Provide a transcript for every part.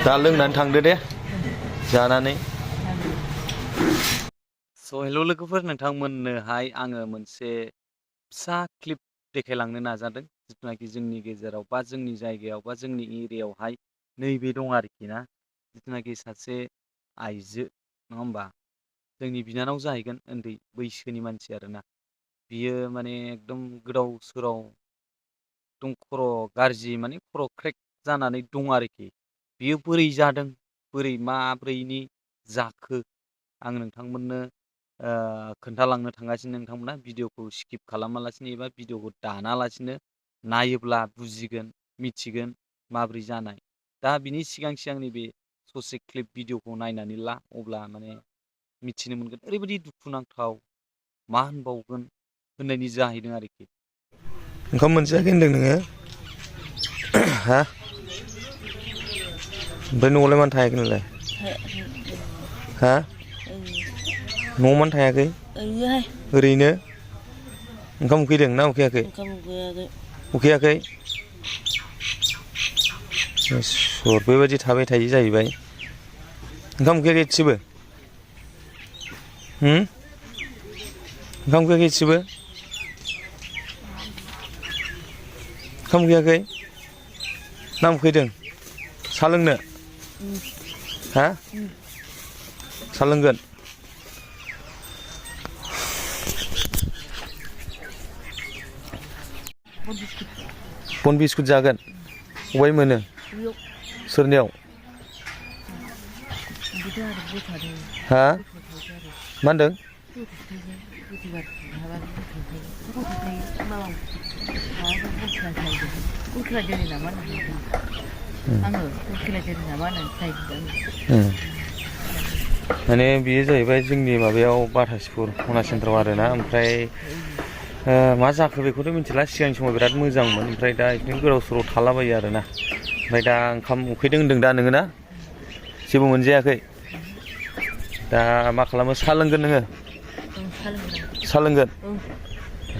दा लोंनानै थांदो दे जानानै। स' हेल' लोगोफोर, नोंथांमोननोहाय आङो मोनसे फिसा क्लिप देखायलांनो नाजादों, जिथुनाखि जोंनि गेजेराव बा जोंनि जायगायाव बा जोंनि एरियायावहाय नैबे दं आरोखि ना, जिथुनाखि सासे आइजो नङा होमबा, जोंनि बिनानाव जाहैगोन, उन्दै बैसोनि मानसि आरोना। बियो माने एकदम गोदाव सोराव एकदम खर' गाज्रि, माने खर' क्रेक जानानै दं आरोखि। बियो बोरै जादों, बोरै माब्रैनि जाखो, आं नोंथांमोननो खोन्थालांनो थांगासिनो। नोंथांमोना भिडिअखौ स्किप खालामालासिनो एबा भिडिअखौ दानालासिनो नायोब्ला बुजिगोन, मिथिगोन माब्रै जानाय। दा बिनि सिगां नैबे ससे क्लिप भिडिअखौ नायनानै ला, अब्ला माने मिथिनो मोनगोन। ओरैबायदि दुखुनांथाव, मा होनबावगोन होननायनि जाहैदों आरोखि। ओंखाम मोनजायाखै होनदों नोङो? हा? ओमफ्राय न'आवलाय मानो थायाखै नोंलाय? हा? न'आव मानो थायाखै? ओरैनो ओंखाम उखैदों ना उखैयाखै? उखैयाखै? इसर, बेबायदि थाबाय थायो जाहैबाय। ओंखाम उखैयाखै एसेबो? ओंखाम उखैयाखै एसेबो? ओंखाम उखैयाखै ना उखैदों? साहा लोंनो? हा? साहा लोंगोन? बन बिस्कुट जागोन? अबेहाय मोनो? सोरनियाव? हा? मा होनदों? माने बेयो जाहैबाय जोंनि माबायाव बाथासिपुर खना सेन्टाराव आरोना। ओमफ्राय मा जाखो बेखौथ' मिथिला। सिगांनि समाव बिराद मोजांमोन, ओमफ्राय दा बिदिनो गोदाव सोराव थालाबायो आरोना। ओमफ्राय दा ओंखाम उखैदों होनदों दा नोङो ना? जेबो मोनजायाखै? दा मा खालामो, साहा लोंगोन नोङो? साहा लोंगोन?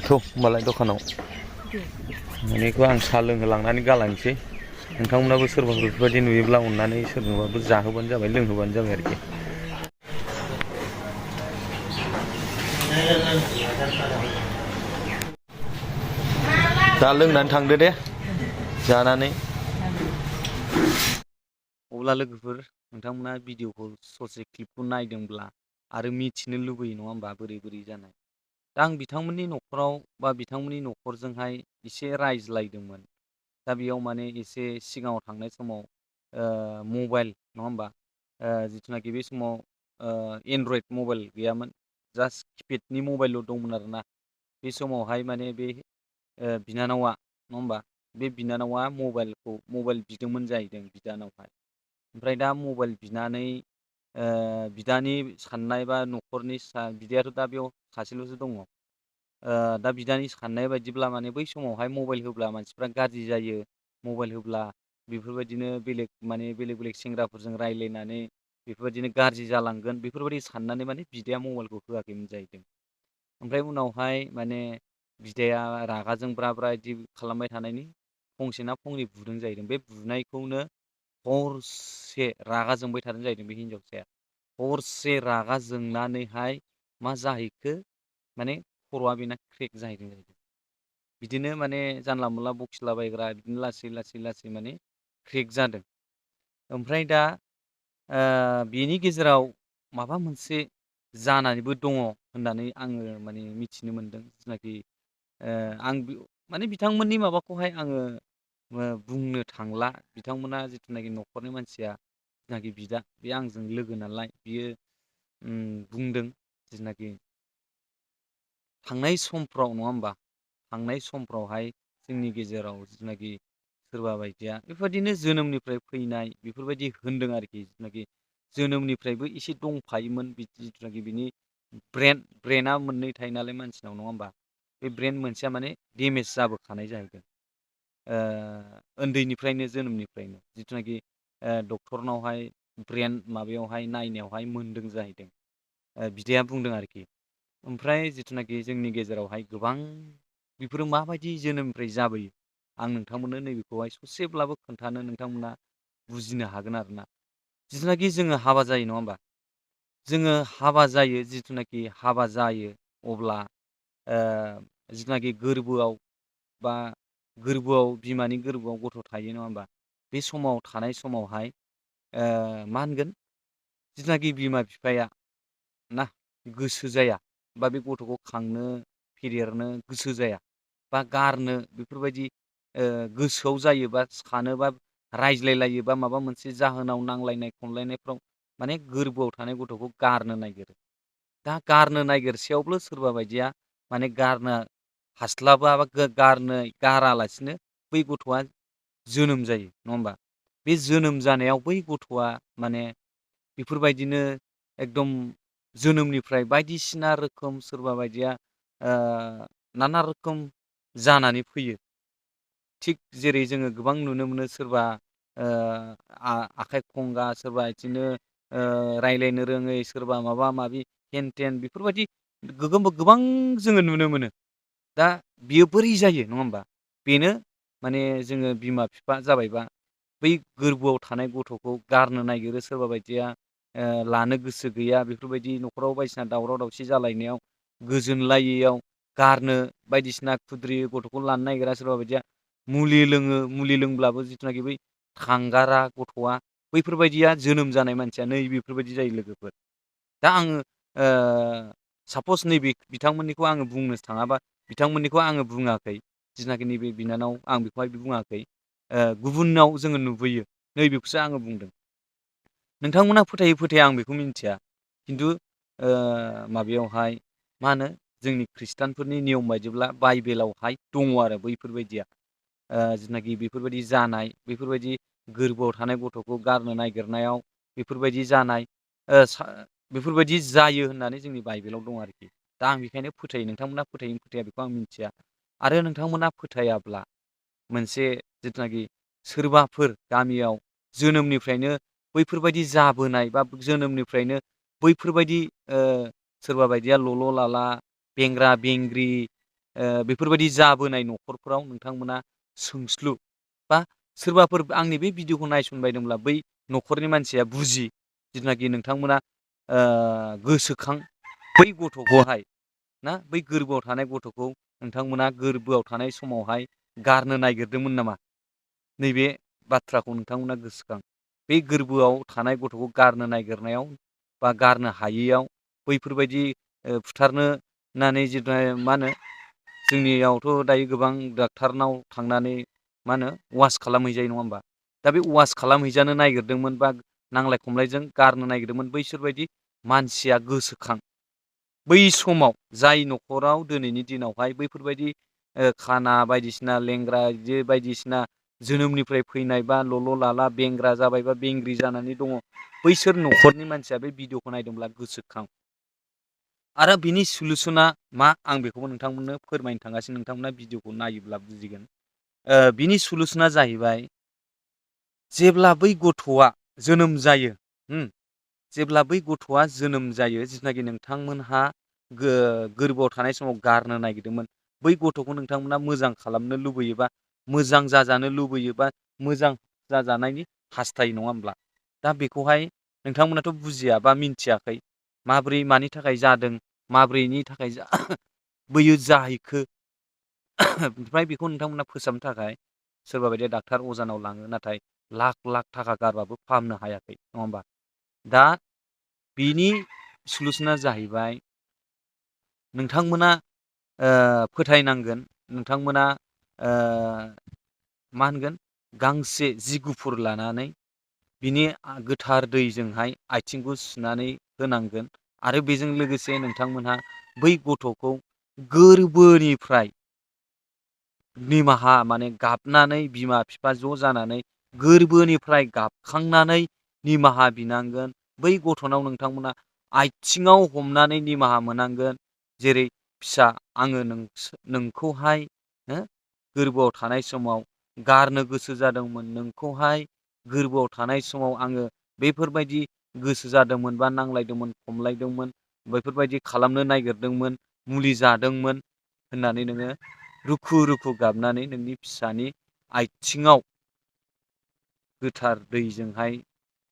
थौ होमबालाय दखानाव। मानेखौ आं साहा लोंहोलांनानै गालांसै। नोंथांमोनाबो सोरबाफोर बेफोरबायदि नुयोब्ला अननानै सोरनोबाबो जाहोबानो जाबाय, लोंहोबानो जाबाय आरोखि। दा लोंनानै थांदो दे जानानै। अब्ला लोगोफोर, नोंथांमोना भिडिअखौ ससे क्लिपखौ नायदोंब्ला आरो मिथिनो लुबैयो नङा होमबा, बोरै बोरै जानाय। दा आं बिथांमोननि न'खराव बा बिथांमोननि न'खरजोंहाय एसे रायज्लायदोंमोन। दा बेयाव माने एसे सिगाङाव थांनाय समाव मबाइल नङा होमबा, जिथुनाखि बे समाव एन्ड्रइड मबाइल गैयामोन, जास्ट किपेडनि मबाइलल' दंमोन आरोना। बे समावहाय माने बे बिनानावा नङा होमबा, बे बिनानावा मबाइल बिदोंमोन जाहैदों बिदानावहाय। ओमफ्राय दा मबाइल बिनानै बिदानि साननाय बा न'खरनि बिदायाथ' दा बेयाव सासेल'सो दङ। दा बिदानि साननाय बायदिब्ला माने बै समावहाय मबाइल होब्ला मानसिफ्रा गाज्रि जायो, मबाइल होब्ला बेफोरबायदिनो बेलेग बेलेग सेंग्राफोरजों रायज्लायनानै बेफोरबायदिनो गाज्रि जालांगोन, बेफोरबायदि साननानै माने बिदाया मबाइलखौ होआखैमोन जाहैदों। ओमफ्राय उनावहाय माने बिदाया रागाजों ब्रा ब्रा बिदि खालामबाय थानायनि फंसे ना फंनै बुदों जाहैदों। बे बुनायखौनो हरसे रागा जोंबाय थादों जाहैदों बे हिनजावसाया। हरसे रागा जोंनानैहाय मा जाहैखो, माने खर'आ बेना क्रेक जाहैदों। बिदिनो माने जानला मोनला बखिलाबायग्रा, बिदिनो लासै लासै लासै माने क्रेक जादों। ओमफ्राय दा बेनि गेजेराव माबा मोनसे जानानैबो दङ होननानै आङो माने मिथिनो मोनदों। जिथुनाखि आं माने बिथांमोननि माबाखौहाय आङो बुंनो थांला। बिथांमोना जिथुनाखि न'खरनि मानसिया, जिथुनाखि बिदा, बे आंजों लोगो नालाय, बियो बुंदों जिथुनाखि थांनाय समफ्राव नङा होमबा, थांनाय समफ्रावहाय जोंनि गेजेराव जिथुनाखि सोरबा बायदिया बेफोरबायदिनो जोनोमनिफ्राय फैनाय बेफोरबायदि होनदों आरोखि। जिथुनाखि जोनोमनिफ्रायबो एसे दंफायोमोन, जिथुनाखि बिनि ब्रेना मोननै थायो नालाय मानसिनाव नङा होमबा, बे ब्रेन मोनसेया माने डेमेज जाबोखानाय जाहैदों उन्दैनिफ्रायनो, जोनोमनिफ्रायनो। जिथुनाखि डक्टरनावहाय ब्रेन माबायावहाय नायनायावहाय मोनदों जाहैदों, बिदाया बुंदों आरोखि। ओमफ्राय जिथुनाखि जोंनि गेजेरावहाय गोबां बेफोरो माबायदि जोनोमनिफ्राय जाबोयो, आं नोंथांमोननो नैबेखौहाय ससेब्लाबो खोन्थानो नोंथांमोना बुजिनो हागोन आरोना। जिथुनाखि जोङो हाबा जायो नङा होमबा? जोङो हाबा जायो जिथुनाखि हाबा जायो अब्ला ओ जिथुनाखि बा बिमानि गोरबोआव गथ' थायो नङा होमबा? बे समाव थानाय समावहाय मा होनगोन जिथुनाखि बिमा-बिफाया ना गोसो जाया बा बे गथ'खौ खांनो फेदेरनो गोसो जाया बा गारनो बेफोरबायदि गोसोआव जायो बा सानो बा रायज्लायलायो बा माबा मोनसे जाहोनाव नांलायनाय खमलायनायफ्राव माने गोरबोआव थानाय गथ'खौ गारनो नागिरो। दा गारनो नागिरसेयावबो सोरबा बायदिया माने गारनो हास्लाबा बा गारालासिनो बै गथ'आ जोनोम जायो नङा होमबा? बे जोनोम जानायाव बै गथ'आ माने बेफोरबायदिनो एकदम जोनोमनिफ्राय बायदिसिना रोखोम सोरबा बायदिया नाना रोखोम जानानै फैयो। थिग जेरै जोङो गोबां नुनो मोनो सोरबा ओ आखाइ खंगा, सोरबा इदिनो रायलायनो रोङै, सोरबा माबा-माबि हेन-थेन बेफोरबायदि गोबां जोङो नुनो मोनो। दा बियो बोरै जायो नङा होमबा? बेनो माने जोङो बिमा-बिफा जाबायबा बै गोरबोआव थानाय गथ'खौ गारनो नागिरो सोरबा बायदिया लानो गोसो गैया बेफोरबायदि न'खराव बायदिसिना दावराव-दावसि जालायनायाव गोजोनलायैयाव गारनो बायदिसिना खुद्रियो गथ'खौ लानो नागिरा सोरबा बायदिया मुलि लोङो, मुलि लोंब्लाबो जिथुनाखि बै थांगारा गथ'आ बैफोरबायदिया जोनोम जानाय मानसिया नै बेफोरबायदि जायो लोगोफोर। दा आङो सापस नैबे बिथांमोननिखौ आङो बुंनो थाङाबा बिथांमोननिखौ आङो बुङाखै। जिनाखि नैबे बिनानाव आं बेखौहाय बुङाखै। गुबुनाव जोङो नुबोयो नैबेखौसो आङो बुंदों। नोंथांमोना फोथायो फोथाया आं बेखौ मिन्थिया। खिन्थु माबायावहाय मा होनो जोंनि खृष्टानफोरनि नियम बायदिब्ला बाइबेलावहाय दङ आरो बैफोरबायदिया। जिथुनाखि बेफोरबायदि जानाय, बेफोरबायदि गोरबोआव थानाय गथ'खौ गारनो नागिरनायाव बेफोरबायदि जानाय बेफोरबायदि जायो होननानै जोंनि बाइबेलाव दं आरोखि। दा आं बेखायनो फोथायो। नोंथांमोना फोथायोना फोथाया बेखौ आं मिन्थिया। आरो नोंथांमोना फोथायाब्ला मोनसे जिथुनाखि सोरबाफोर गामियाव जोनोमनिफ्रायनो बैफोरबायदि जाबोनाय बा जोनोमनिफ्रायनो बैफोरबायदि सोरबा बायदिया लल' लाला, बेंग्रा-बेंग्रि बेफोरबायदि जाबोनाय न'खरफोराव नोंथांमोना सोंस्लु बा सोरबाफोर आंनि बे भिडिअ'खौ नायसनबाय दंब्ला बै न'खरनि मानसिया जिथुनाखि नोंथांमोना गोसोखां बै गथ'खौहाय ना बै गोरबोआव थानाय गथ'खौ नोंथांमोना गोरबोआव थानाय समावहाय गारनो नागिरदोंमोन नामा? नैबे बाथ्राखौ नोंथांमोना गोसोखां। बे गोरबोआव थानाय गथ'खौ गारनो नागिरनायाव बा गारनो हायैयाव बैफोरबायदि फुथारनो होननानै जिथु मा होनो जोंनियावथ' दायो गोबां डाक्टारनाव थांनानै मा होनो वास खालामहैजायो नङा होमबा? दा बे वास खालामहैजानो नागिरदोंमोन बा नांलाय खमलायजों गारनो नागिरदोंमोन बैसोरबायदि मानसिया गोसोखां। बै समाव जाय न'खराव दिनैनि दिनावहाय बैफोरबायदि खाना बायदिसिना लेंग्रा बिदि बायदिसिना जोनोमनिफ्राय फैनाय बा लल' लाला बेंग्रा जाबाय बा बेंग्रि जानानै दङ बैसोर न'खरनि मानसिया बे भिडिअ'खौ नायदोंब्ला गोसोखां। आरो बिनि सलुसना मा आं बेखौबो नोंथांमोननो फोरमायनो थांगासिनो नोंथांमोना भिडिअ'खौ नायोब्ला बुजिगोन। बिनि सलुसना जाहैबाय जेब्ला बै गथ'आ जोनोम जायो जेब्ला बै गथ'आ जोनोम जायो जिथुनाखि नोंथांमोनहा गोरबोआव थानाय समाव गारनो नागिरदोंमोन बै गथ'खौ नोंथांमोना मोजां खालामनो लुबैयोबा मोजां जाजानो लुबैयोबा मोजां जाजानायनि हास्थायो नङा होमब्ला? दा बेखौहाय नोंथांमोनाथ' बुजिया बा मिन्थियाखै माब्रै मानि थाखाय जादों माब्रैनि थाखाय बैयो जाहैखो ओमफ्राय बेखौ नोंथांमोना फोसाबनो थाखाय सोरबा बायदिया डाक्टार अजानाव लाङो नाथाय लाख लाख थाखा गारबाबो फाहामनो हायाखै नङा होमबा? दा बिनि सलुसना जाहैबाय नोंथांमोना फोथायनांगोन नोंथांमोना मा होनगोन गांसे जि गुफुर लानानै बिनि गोथार दैजोंहाय आथिंखौ सुनानै होनांगोन आरो बेजों लोगोसे नोंथांमोनहा बै गथ'खौ गोरबोनिफ्राय निमाहा माने गाबनानै बिमा बिफा ज' जानानै गोरबोनिफ्राय गाबखांनानै निमाहा बिनांगोन बै गथ'नाव नोंथांमोना आथिङाव हमनानै निमाहा मोननांगोन जेरै फिसा आङो नोंखौहाय गोरबोआव थानाय समाव गारनो गोसो जादोंमोन नोंखौहाय गोरबोआव थानाय समाव आङो बेफोरबायदि गोसो जादोंमोन बा नांलायदोंमोन खमलायदोंमोन बेफोरबायदि खालामनो नागिरदोंमोन मुलि जादोंमोन होननानै नोङो रुखु रुखु गाबनानै नोंनि फिसानि आथिङाव गोथार दैजोंहाय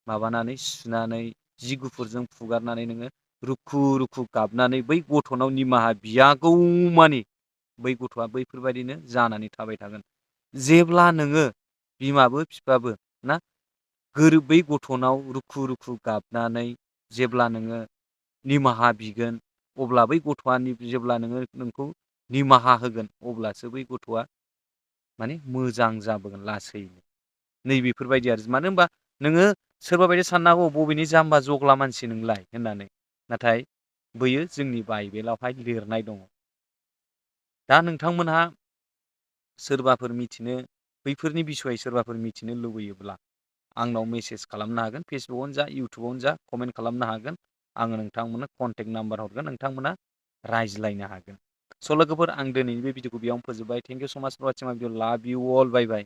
माबानानै सुनानै जि गुफुरजों फुगारनानै नोङो रुखु रुखु गाबनानै बै गथ'नाव निमाहा बियागौमानि बै गथ'आ बैफोरबायदिनो जानानै थाबाय थागोन। जेब्ला नोङो बिमाबो बिफाबो ना बै गथ'नाव रुखु रुखु गाबनानै जेब्ला नोङो निमाहा बिगोन अब्ला बै गथ'आ जेब्ला नोंखौ निमाहा होगोन अब्लासो बै गथ'आ माने मोजां जाबोगोन लासैनो। नैबेफोरबायदि आरो मानो होनबा नोङो सोरबा बायदि साननो हागौ बबेनि जाम्बा जग्ला मानसि नोंलाय होननानै, नाथाय बैयो जोंनि बाइबेलावहाय लिरनाय दङ। दा नोंथांमोनहा सोरबाफोर मिथिनो बैफोरनि बिसय सोरबाफोर मिथिनो लुबैयोब्ला आंनाव मेसेज खालामनो हागोन। फेसबुकआवनो जा इउटुबावनो जा कमेन्ट खालामनो हागोन। आङो नोंथांमोननो कन्टेक्ट नाम्बार हरगोन, नोंथांमोना रायज्लायनो हागोन। स' लोगोफोर आं दिनैनि बे भिडिअखौ बेयावनो फोजोबबाय। थेंक इउ स' माच फर वाचिं माय भिडिअ। लाभ इउ अल, बाय बाय।